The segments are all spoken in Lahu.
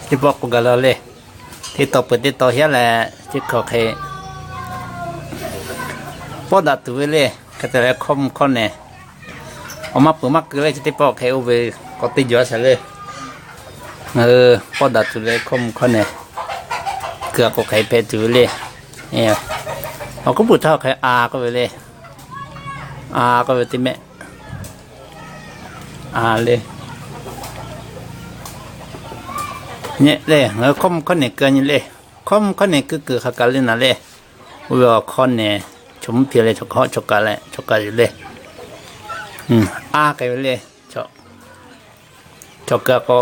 Teˇ pawˆ k'oˆ gaˇ la le. Teˇ taw peuˬ teˇ taw haˉ leh teˇ hkawꞈ hk'e pawˆ daꞈ tuˬ ve le. Hk'e te leh hkawˇ mvuh hkawˇ nehˬ, awˬ maˇ peuˬ maˇ keu le, chi teˇ pawˆ hk'e oˇ ve k'awꞈ teˇ jaw shaˍ le. Ngaˬ hui pawˆ daꞈ tuˬ leh hkawˇ mvuh hkawˇ nehˬ, keu a k'o hk'e hpehꞈ tuˬ ve le. Awˬ kuˉ puˍ htaˇ hk'e a k'oˆ ve le. A k'oˆ ve teˇ mehˆ. A le. Nyi le, ngaˬ hui hkawˇ mvuh hkawˇ nehˬ keu nyi le. Hkawˇ mvuh hkawˇ nehˬ keu kuiˬ hk'a kaꞈ le naˍ le. Oˇ ve awˬ hkawˇ nehˬ, chaw mvuhˇ hpiˇ leh chaw hkawˇ chaw kaꞈ leh chaw kaꞈ yuˬ le. A k'ai ve le. Chaw keu k'o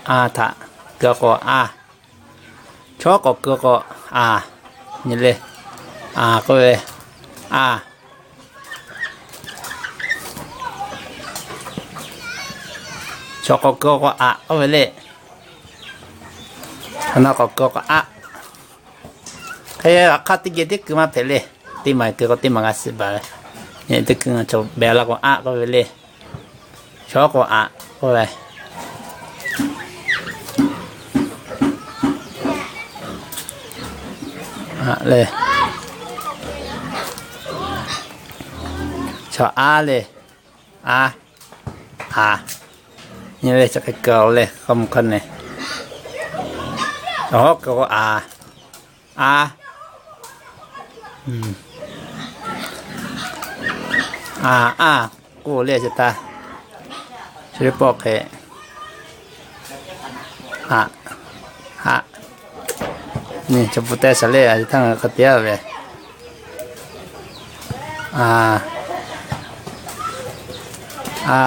a htaꞈ keu k'o a. Chaw k'awꞈ keu k'o a. Nyi le. A k'oˆ ve a. Chaw k'awꞈ keu k'o aꞈ k'oˆ ve le. Chaw na k'awꞈ keu k'o aꞈ. Hk'e hk'aˇ teˇ geh teˇ keu maˇ hpehꞈ le. Teˇ maˬ keu k'o teˇ maˬ g'a suh baˬ ve. Teˇ keu chaw behˬ la k'o aꞈ k'oˆ ve le. Chaw k'o aꞈ k'oˆ ve le. Chaw a le. A, a. Nyi ve chi hk'e keu le, hkawˇ mvuh hkawˇ nehˬ. Chaw hawˉ keu k'o a, a. A, a k'oˆ le chi htaˇ, chi teˇ pawˆ hk'e a, a. Nyi chaw pu teh shaˍ le, a htaˇ ngaˬ hk'a te ve. A, a,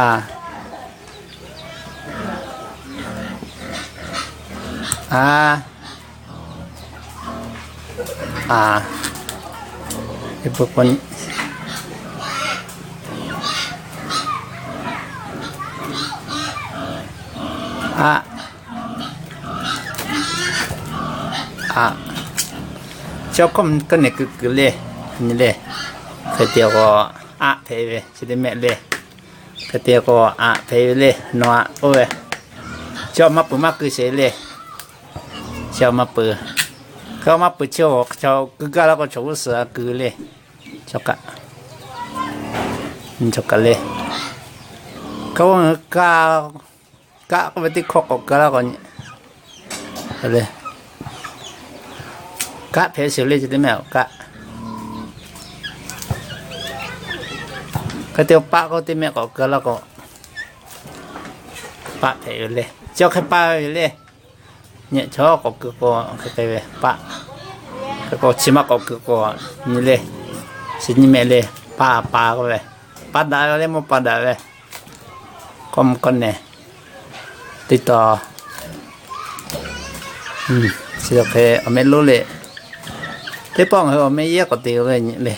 a, a. A, a. Chaw hkawˇ mvuh hkawˇ nehˬ keu kuiˬ le. Nyi le. Hk'e te k'o aꞈ hpehꞈ ve chi teˇ mehˆ le. Hk'e te k'o aꞈ hpehꞈ ve le. Nawˬ aꞈ k'oˆ ve, chaw maˇ peuˬ maˇ keu sheˍ le. Chaw maˇ peuˬ. Hk'e maˇ peuˬ chi chaw keu gaˇ la k'o chaw g'uˇ suhˍ a keu le. Chaw kaꞈ, chaw kaꞈ le. Hk'e kaꞈ, kaꞈ k'oˆ ve teˇ hkawˇ k'awꞈ keu la k'o, kaꞈ hpehꞈ sheˍ le chi teˇ mehˆ kaꞈ. Hk'e te paˆ k'oˆ teˇ mehˆ k'awꞈ keu la k'o, paˆ hpehꞈ ve le. Chi hk'e paˆ ve le. Nyi chaw k'awꞈ keu k'o hk'e k'ai ve paˆ. Hk'e k'o chi maˇ k'awꞈ keu k'o nyi le. Chi nyi mehˆ le. Paˆ, pa k'oˆ ve, pa daꞈ ve le, mawˇ pa daꞈ ve. Hkawˇ mvuh hkawˇ nehˬ teˇ taw. Chi hk'e awˬ meh lonˉ le. Teˇ pawˆ ngaˬ hui awˬ meh yehˇ k'awꞈ te ve nyi le.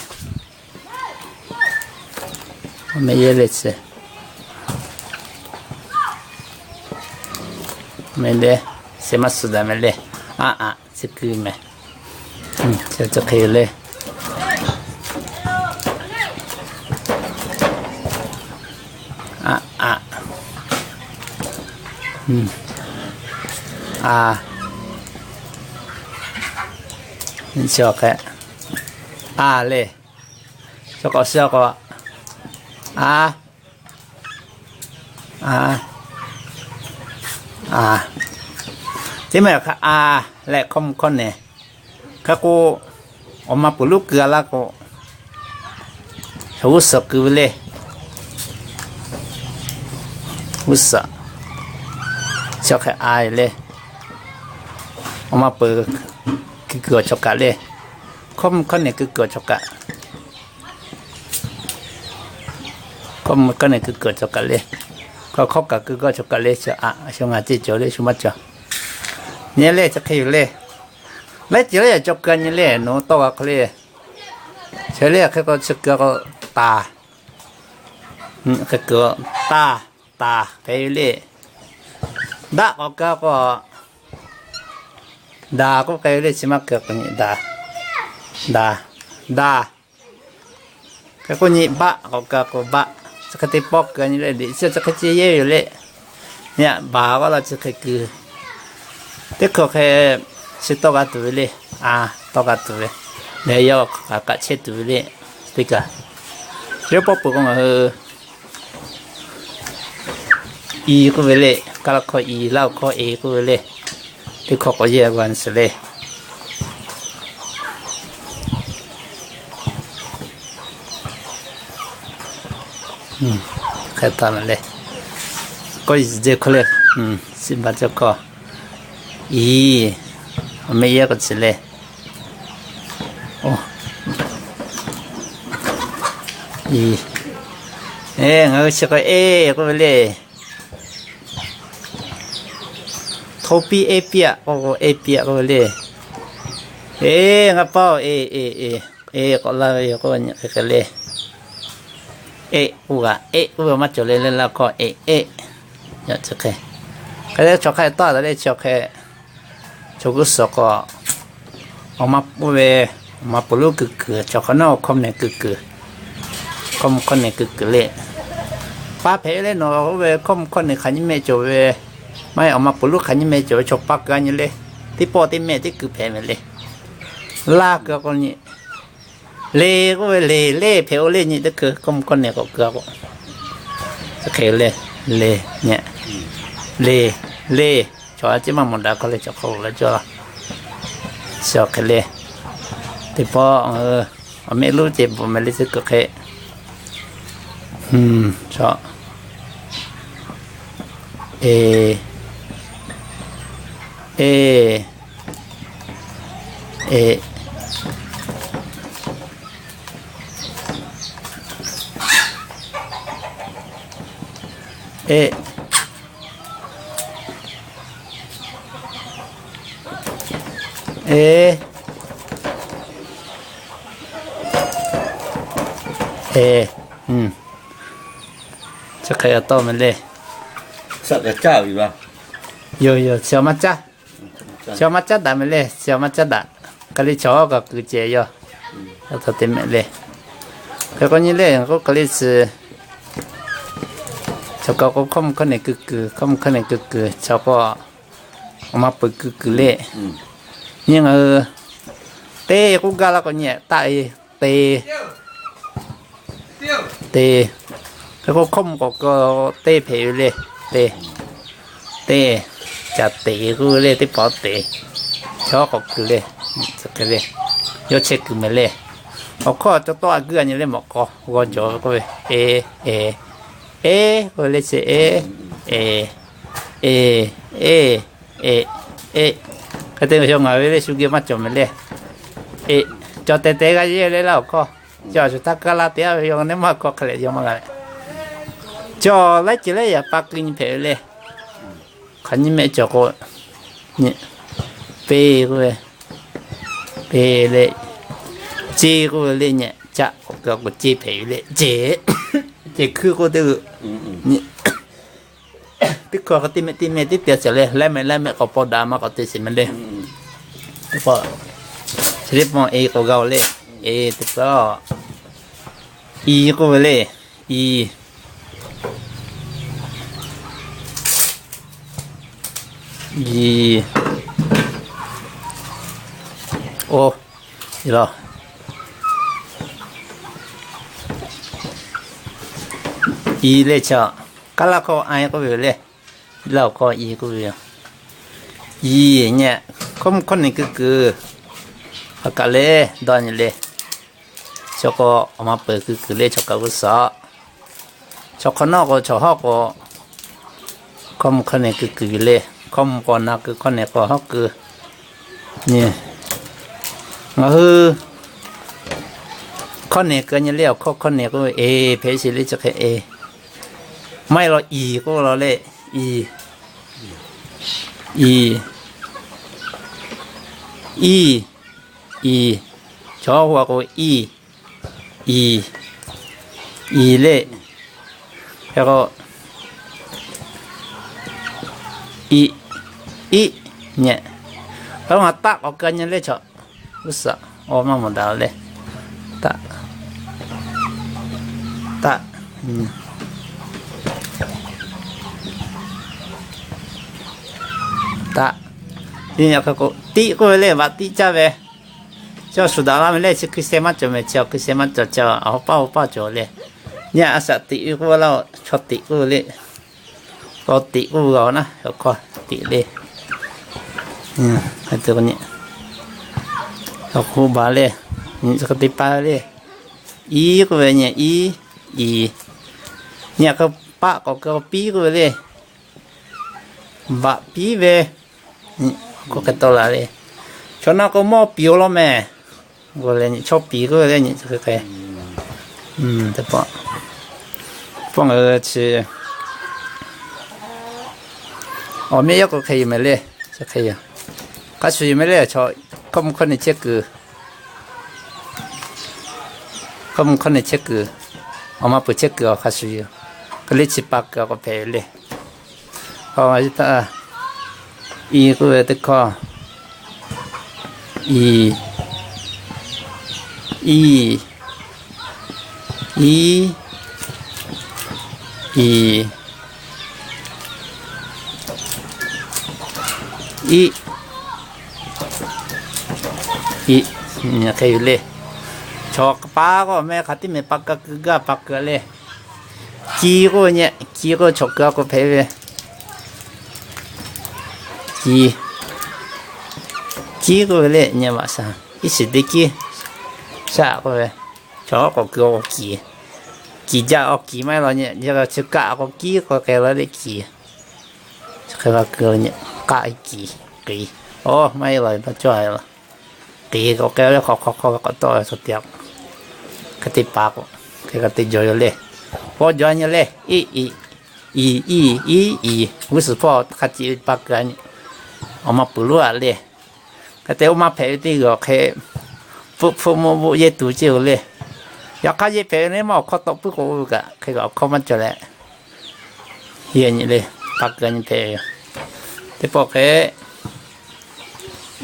Awˬ meh yehˇ le chi, meh le, sheh maˇ suh daꞈ meh le. A, a, chi keu meh. Chi hk'e le. A, a, a. Chi hk'e a le. Chaw k'awꞈ suh k'o a, a, a. Teˇ mehˆ hk'a a leh hkawˇ mvuh hkawˇ nehˬ. Hk'e k'o, awˬ ma peuˬ lonˉ keu a laˇ k'o, chaw g'uˇ suhˍ keu ve le. G'uˇ suhˍ. Chi hk'e a le. Awˬ ma peuˬ keu kuiˬ awˬ chaw kaꞈ le. Hkawˇ mvuh hkawˇ nehˬ keu kuiˬ awˬ chaw kaꞈ. Hkawˇ mvuh hkawˇ nehˬ keu kuiˬ awˬ chaw kaꞈ le. Hkawˇ hkawˇ kaꞈ keu kuiˬ awˬ chaw kaꞈ le. Shu a, shu ngaˬ ceˇ cawˬ le, shu maˇ cawˬ. Nyi le, chi hk'e yoˬ le. Laiˉ ceuˬ laiˉ yaꞈ cawˬ keu nyi le, nawˬ hui tawˇ g'a hk'e le. Chi le hk'e k'o chi keu k'o taˍ. Hk'e keu taˇ, taˍ hpehꞈ ve le. Daˆ k'awꞈ keu k'o daˍ k'oˆ k'ai ve le, chi maˇ keu k'o nyi daˍ, daˍ, daˍ. Hk'e k'o nyi baˆ k'awꞈ keu k'o baˆ. Chi hk'e te pawˆ keu nyi le, liꞈ chi chi hk'e ce yehˇ ve yoˬ le. Nyi baˬ k'oˆ la chi hk'e keu. Teˇ hkui hk'e chi tawˇ g'a tuˬ ve le. A, tawˇ g'a tuˬ ve. Leh yawˇ kaꞈ kaꞈ chehˇ tuˬ ve le. Teˇ kaꞈ, yawˇ pawˆ peuˬ k'o ngaˬ hui i k'oˆ ve le. Kaˇ laˇ hkawˇ i, Laˇ huˍ hkawˇ e k'oˆ ve le. Teˇ hkawˇ k'awꞈ yehˇ g'a suhˍ le. Hk'e taˍ ve le. Kawˇ i zuhˬ jehˇ hkawˇ le. Siˉ baˬ cawˇ hkawˇ i, awˬ meh yehˇ k'awꞈ tcuh le. Ngaˬ hui chi k'o e k'oˆ ve le. Hto piˇ eˇ piˇ aꞈ k'oˆ k'o, eˇ piˇ aꞈ k'oˆ ve le. E, ngaˬ paˇ-oˬ, e, e, e, e k'awꞈ laˇ ve yoˬ k'oˆ ve nyi hk'e hk'e le. Eˆ k'oˆ g'a, eˆ k'oˆ ve maˇ cawˬ le le laˇ hkawˇ e, eˆ. Chi hk'e, hk'e le chaw hk'a tawˇ taˍ le chi hk'e, chaw g'uˇ suhˍ k'o, awˬ ma k'oˆ ve, awˬ ma peuˬ lonˉ kuiˬ kuiˬ, chaw hk'awꞈ nawˉ hkawˇ mvuhˇ nehˬ kuiˬ kuiˬ, hkawˇ mvuhˇ hkawˇ nehˬ kuiˬ kuiˬ le. Paˇ hpehꞈ ve le nawˬ k'oˆ ve, hkawˇ mvuhˇ hkawˇ nehˬ hk'aˬ nyiˇ mehˆ cawˬ ve, maˇ heˆ awˬ ma peuˬ lonˉ hk'aˬ nyiˇ mehˆ cawˬ ve, chaw paˇ keu a nyi le. Teˇ pawˆ teˇ mehˆ teˇ kuiˬ hpehꞈ ve le. Laˇ keu k'o nyi, le k'oˆ ve le, le hpehꞈ-o le nyi teˇ hkui hkawˇ mvuhˇ hkawˇ nehˬ k'awꞈ keu a k'o, chi hk'e le, le nyi, le, le, chaw a ciˉ maˇ mawˬ daꞈ hkawˇ le chaw hk'aw lo la cawˇ la. Chi hk'e le, teˇ pawˆ awˬ mehˆ lonˉ ceh bvuhꞈ meh le chi hk'e, e, e, e, e, e, e, chi hk'e tawˇ meh le. Yoˬ yoˬ, chi awˬ maˇ caˉ, chi awˬ maˇ caˉ daꞈ meh le, chi awˬ maˇ caˉ daꞈ. Hk'e le chaw kaꞈ kuiˬ ceh yoˬ. Aˬ htoꞈ te meh le. Hk'e k'o nyi le k'o hk'e le chi, chaw kaꞈ k'o hkawˇ mvuhˇ hkawˇ nehˬ kuiˬ kuiˬ, hkawˇ mvuhˇ hkawˇ nehˬ kuiˬ kuiˬ, chaw k'o awˬ ma peuˬ kuiˬ kuiˬ le. Nyi ngaˬ hui te k'oˆ gaˇ laˇ k'o nyi taˆ e, te, te. Hk'e k'o hkawˇ mvuhˇ k'awꞈ keu teˇ hpehꞈ ve le. Te, te, ca te k'oˆ ve le teˇ hpaˍ te. Chaw k'awꞈ kuiˬ le, hk'e le, yawˇ chehˇ kuiˬ meh le. Awˬ hkawˇ cawˇ tawˆ a guiˇ a nyi le mawꞈ k'aw g'aw jawˬ ve k'oˆ ve, e, e, e k'oˆ ve le chi e, e, e, e, e, e. Hk'e te ngaˬ hui ngaˬ ve le shu geh maˇ cawˬ meh le. E, cawˬ tehˬ tehˬ g'a yehˇ le laˇ awˬ hkawˇ. Cawˬ shuˍ htaˇ kaˇ laˇ te a ve yawˇ neˇ maˇ hkawˇ hk'e leh yawˇ maˇ g'a le. Cawˬ laiˉ ceuˬ leh yaꞈ pa keu nyi hpehꞈ ve le. Hk'aˬ nyiˇ mehˆ cawˬ k'o, nyi, pe k'oˆ ve, pe le, ce k'oˆ ve le nyi, caˆ k'awꞈ keu k'o ce hpehꞈ ve le, ce, ce hkuiˇ k'oˆ teˇ, nyi, teˇ hkui k'o teˇ mehˆ teˇ mehˆ teˇ te cawˬ le, laiˉ mehˆ laiˉ mehˆ k'awꞈ paw daꞈ maˇ k'awꞈ te sheˍ meh le. Teˇ pawˆ, chi teˇ pawˆ e k'awꞈ g'a-o le, e teˇ pawˆ, i k'oˆ ve le, i, i, o, i la, i le chaw, kaˇ laˇ hkawˇ a k'oˆ ve le, laˇ awˬ hkawˇ i k'oˆ ve yoˬ. I nyi, hkawˇ mvuhˇ hkawˇ nehˬ kuiˬ kuiˬ, a kaꞈ le, dawˇ nyi le. Chaw k'o awˬ ma peuˬ kuiˬ kuiˬ le chaw kaꞈ g'uˇ suhˍ. Chaw hk'awꞈ nawˉ k'o chaw hawˉ k'o, hkawˇ mvuhˇ hkawˇ nehˬ kuiˬ kuiˬ le. Hkawˇ mvuhˇ k'o na keu, hkawˇ nehˬ k'o hawˉ keu. Nyi, ngaˬ hui hkawˇ nehˬ keu nyi le awˬ hkawˇ hkawˇ nehˬ k'oˆ ve e hpehꞈ sheˍ le chi hk'e e. Maˇ heˆ law i k'oˆ law le, i, i, i, i, chaw hawˉ k'o i, i, i le. Hk'e k'o, i, i, nyi. Hk'e k'o ngaˬ taˆ k'awꞈ keu nyi le chaw g'uˇ suhˍ, awˬ maˇ mawˬ daꞈ le. Taˆ, taˆ, taˆ. Nyi a hk'e k'o, tiˆ k'oˆ ve le, vaꞈ tiˆ caˇ ve. Chi shuˍ daꞈ la ve le, chi hkui sheh maˇ cawˬ meh, chi hkui sheh maˇ cawˬ, chi awˬ paˇ awˬ paˇ cawˬ le. Nyi a shaꞈ teꞈ ve k'oˆ ve laˇ, chaw teꞈ k'oˆ ve le. K'aw teꞈ k'oˆ ve g'a naˉ, awˬ hkawˇ teꞈ le. Awˬ hk'oˆ baˬ le, nyi chi hk'e te pa ve le. Iˉ k'oˆ ve nyi, iˉ, iˍ. Nyi a hk'e paˆ k'awꞈ keu piˉ k'oˆ ve le. Vaꞈ piˉ ve. K'oˆ hk'e taw la le. Chaw naˆ k'o mawˇ piˍ-oˬ law meh. Chaw piˍ k'oˆ ve le nyi chi hk'e hk'e. Pawˆ ngaˬ hui chi awˬ mehˆ yaˇ k'o hk'e yoˬ meh le. Chi hk'e yoˬ. Hk'a shuˍ yoˬ meh le, chaw hkawˇ mvuh hkawˇ ne chehˇ kuiˬ. Hkawˇ mvuh hkawˇ ne chehˇ kuiˬ. Awˬ ma peuˬ chehˇ kuiˬ awˬ hk'a shuˍ yoˬ. Hk'e le chi pa kuiˬ a k'o hpehꞈ ve le. Aˬ, i k'oˆ ve teˇ hkawˇ, i, i, i, i, i, i, hk'e yoˬ le. Chaw pa k'o meh hk'aˬ tiˉ meh pa ka keu gaˇ pa keu le. Ci k'oˆ ve nyi, ci k'oˆ ve chaw keu a k'o hpehꞈ ve. Ci, ciˉ k'oˆ ve le nyi vaꞈ sha, iˉ shiˍ teˇ kiˉ, shaˆ k'oˆ ve, chaw k'awꞈ keu a k'o kiˍ, kiˍ jaˇ a kiˍ maˇ heˆ law nyi, chi kaˆ k'o kiˉ k'oˆ hk'e la le kiˍ. Chi hk'e g'a keu nyi, kaˆ kiˍ, kiˍ. Oˇ maˇ heˆ law, cawˇ a laˬ. Kiˍ k'awꞈ keu ve hk'aw hk'aw hk'aw ve k'awꞈ tawˆ ve chaw teꞈ, hk'e te pa k'o, hk'e g'a te jaw yoˬ le. Pawˆ jaw nyi le, iˉ iˍ, iˍ iˉ iˉ iˍ, g'uˇ suhˍ hpawˇ hk'a ciꞈ ve pa keu a nyi. Awˬ ma peuˬ lonˉ a le. Hk'e te oˇ maˇ hpehꞈ ve teˇ g'aˇ hk'e, hpfuhˆ hpfuhˆ mvuhˆ mvuhˆ yehˇ tuˬ ceˇ oˬ le. Yaꞈ hk'aˇ yehˇ hpehꞈ ve le maˇ awˬ hkawˇ tawˆ puiˉ k'o oˇ ve kaꞈ hk'e kaꞈ awˬ hkawˇ maˇ cawˬ leh, yehˇ nyi le, pa keu a nyi hpehꞈ ve yoˬ. Teˇ pawˆ hk'e,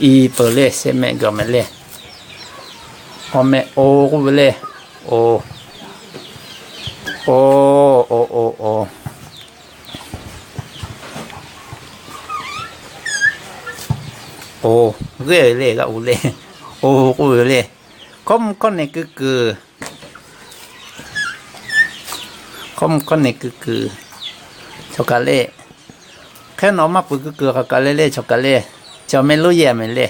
i peuˬ le, shehˆ mehˆ gaˬ meh le. Awˬ meh o k'oˆ ve le, o, o, o, o, o. O, g'euˆ ve le, g'a u le. O k'oˆ ve le. Hkawˇ mvuh hkawˇ ne keu kuiˬ. Hkawˇ mvuh hkawˇ ne keu kuiˬ. Chaw kaˬ le. Hk'e nawˬ maˇ peuˬ keu kuiˬ hk'a kaˬ le le chaw kaˬ le. Chi awˬ meh lonˉ yehˇ meh le.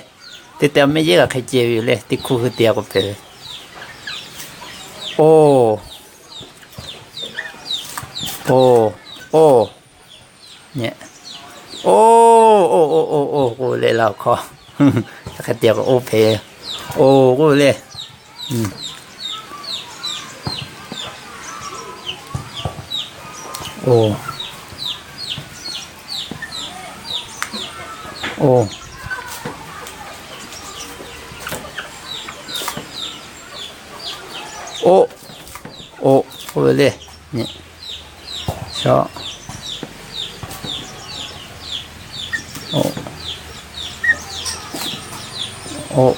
Te te awˬ meh yehˇ g'a hk'e ceh ve yoˬ le, teˇ hkuˇ hui te a k'o hpehꞈ ve. O, o, o. Nyi. O, o, o, o, o k'oˆ leh la awˬ hkawˇ. Hk'e te k'o o hpehꞈ. O k'oˆ ve le. O, o, oˆ, oˆ k'oˆ ve le. Nyi. Shaw. Oˆ. Oˆ.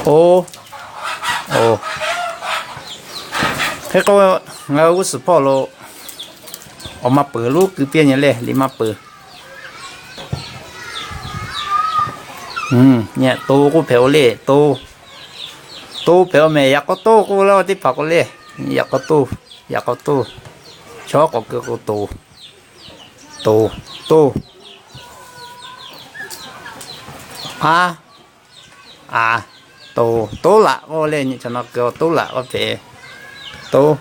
O, o. Hk'e k'o, ngaˬ hui g'uˇ suhˍ hpawˇ lo awˬ ma peuˬ lonˉ keu piˇ nyi le, liꞈ maˇ peuˬ. Nyi to k'oˆ hpehꞈ-o le, to. To hpehꞈ-o meh, yaꞈ k'aw toˇ k'oˆ laˇ teˇ hpaˍ k'o le. Yaꞈ k'aw toˇ, yaꞈ k'aw toˇ. Chaw k'awꞈ keu k'o to, to, toˇ. A, a, to, toˉ laꞈ k'oˆ le nyi, chaw naw keu toˉ laꞈ k'oˆ hpehꞈ. To,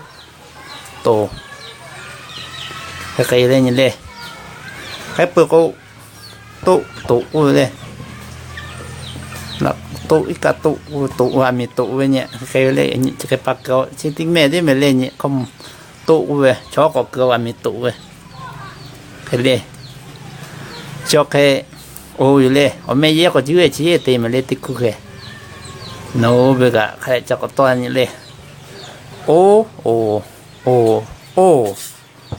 to. Hk'e hk'e le nyi le. Hk'e peuˬ k'o, toˆ, toꞈ k'oˆ ve le. Toˆ, iˉ kaˆ toˆ, toꞈ, g'a miˬ toꞈ ve nyi. Hk'e hk'e le nyi, chi hk'e pa keu chi teˇ mehˆ teˇ mehˆ le nyi, hkawˇ mvuh toˆ k'oˆ ve, chaw k'awꞈ keu g'a miˬ toꞈ ve. Hk'e le. Chi hk'e, o yoˬ le, awˬ meh yehˇ k'awꞈ jiˇ ve chi yehˇ te meh le teˇ hkuˇ hk'e. Nawˬ hui ve kaꞈ hk'e ca k'awꞈ tawˆ nyi le. O, o, o, o,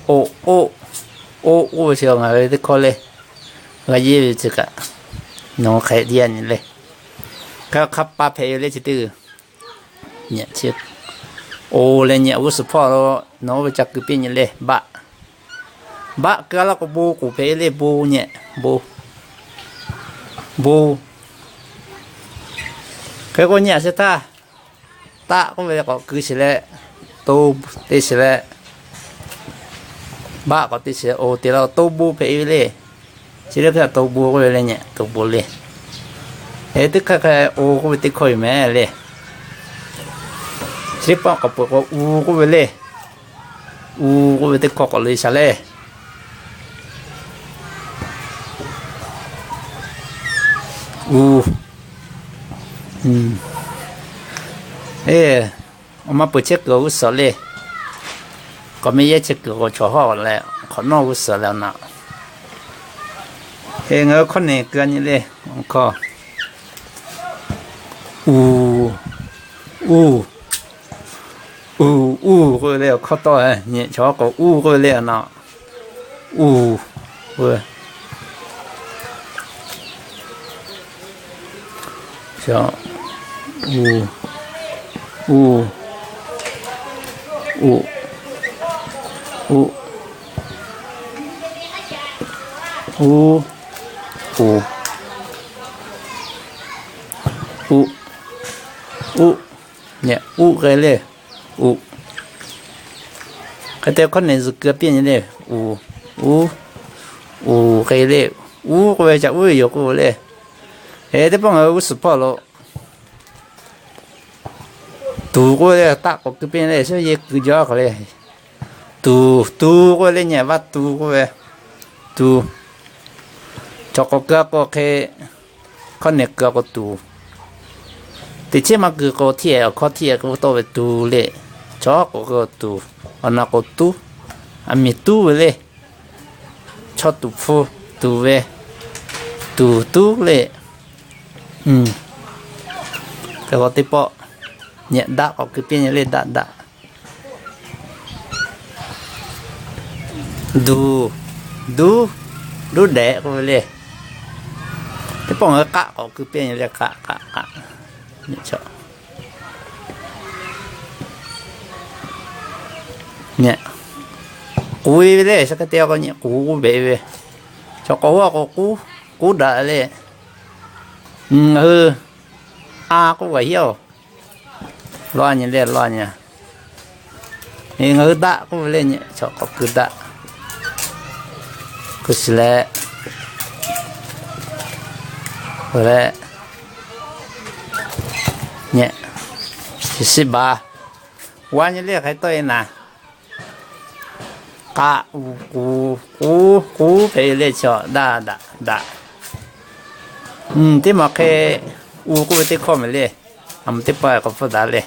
o, o, oˆ k'oˆ ve chi ngaˬ hui teˇ hkawˇ le. G'a yehˇ ve chi kaꞈ, nawˬ hui hk'e te a nyi le. Hk'e hk'a pa hpehꞈ ve le chi teˇ g'uiˬ. Nyi chi, O leh nyehˬ g'uˇ suhˍ hpawˇ lo nawˬ oˇ ve ca keu piˇ nyi le, baˆ. Baˆ keu a laˇ k'o, bo k'oˍ hpehꞈ ve le, bo nyehˬ, bo, bo. Hk'e k'o nyehˬ a sheh htaˇ, taˆ k'oˆ ve k'awꞈ keu sheˍ leh, to te sheˍ leh, baˆ k'awꞈ te sheˍ leh, o te la to bon hpehꞈ ve le. Chi teˇ hk'e to bon k'oˆ ve le nyehˬ, to bon le. Eˬ, teˇ hk'e hk'e o k'oˆ ve teˇ hkawˇ yoˬ mehˍ le. Chi teˇ hpaˍ k'awꞈ peuˬ k'o u k'oˆ ve le. U k'oˆ ve teˇ hkawˇ k'awꞈ le sha le. U. Eˬ, awˬ ma peuˬ chehˇ kuiˬ g'uˇ suhˍ le. K'awꞈ meh yehˇ chehˇ kuiˬ k'o chaw hawˇ leh hk'awꞈ nawˇ g'uˇ suhˍ leh awˬ na. Eˬ, ngaˬ hui hkawˇ nehˬ keu a nyi le. Hkawˇ, u, u, u, u k'oˆ ve le awˬ hkawˇ tawˆ nyehˬ chaw k'o u k'oˆ ve le awˬ na. U, u, u, u, u, u, u, u, u, nyehˬ uˆ k'ai le. U. Hk'e te hkawˇ nehˬ zuhꞈ keu piˇ nyi le. U, u, u k'ai le. U k'oˆ ve ca uˉ ve yoˬ k'oˆ ve le. Eˬ, teˇ pawˆ ngaˬ hui g'uˇ suhˍ hpawˇ lo tuˍ k'oˆ ve le, taˆ k'awꞈ keu piˇ nyi le, shawˉ yehˇ keu jaw k'o le. Tuˍ, tuˍ k'oˆ ve le nyehˬ vaˇ tu k'oˆ ve. Tu. Chaw k'awꞈ keu a k'o hk'e, hkawˇ nehˬ keu a k'o tuˍ. Teꞈ chehˇ maˇ keu k'o hteˇ awˬ hkawˇ hteˇ k'oˆ tawˆ ve tuˍ le. Chaw k'awꞈ keu tuˍ. Awˬ na k'o tuˉ. Aˬ miˍ tuˉ ve le. Chaw tuˍ hpu tuˍ ve. Tuˍ tuˉ le. Hk'e k'o teˇ pawˆ nyehˬ daˆ k'awꞈ keu piˇ nyi le, daˆ daꞈ. Duˬ, duˉ, duˉ dehꞈ k'oˆ ve le. Teˇ pawˆ ngaˬ hui k'aˆ k'awꞈ keu piˇ nyi le, k'aˆ, k'aˆ, k'aˆ. K'uˍ ve le, shaˉ hk'e te k'o nyehˬ k'uˍ k'oˆ ve. Chaw k'awꞈ g'awˇ k'o k'uˉ, k'uˉ daꞈ le. Ngaˬ hui a k'oˆ gaˬ hiˉ oˬ. Lawˇ nyi le, lawˇ nyi. Ngaˬ hui daˆ k'oˆ ve le, chaw k'awꞈ keu daˆ. Keu shiˍ leh, leh, nyehˬ, shiˍ shiˉ baˬ. Wa nyi le hk'e tawˆ e naˍ. K'aˆ, u, k'uˍ, k'uˉ, k'uˉ hpehꞈ ve le, chaw daˆ, daꞈ, daꞈ. Teˇ maˬ hk'e u k'oˆ ve teˇ hkawˇ mehˍ le. Aˬ mvuh teˇ pawˆ k'awꞈ hpfuhˆ daꞈ le.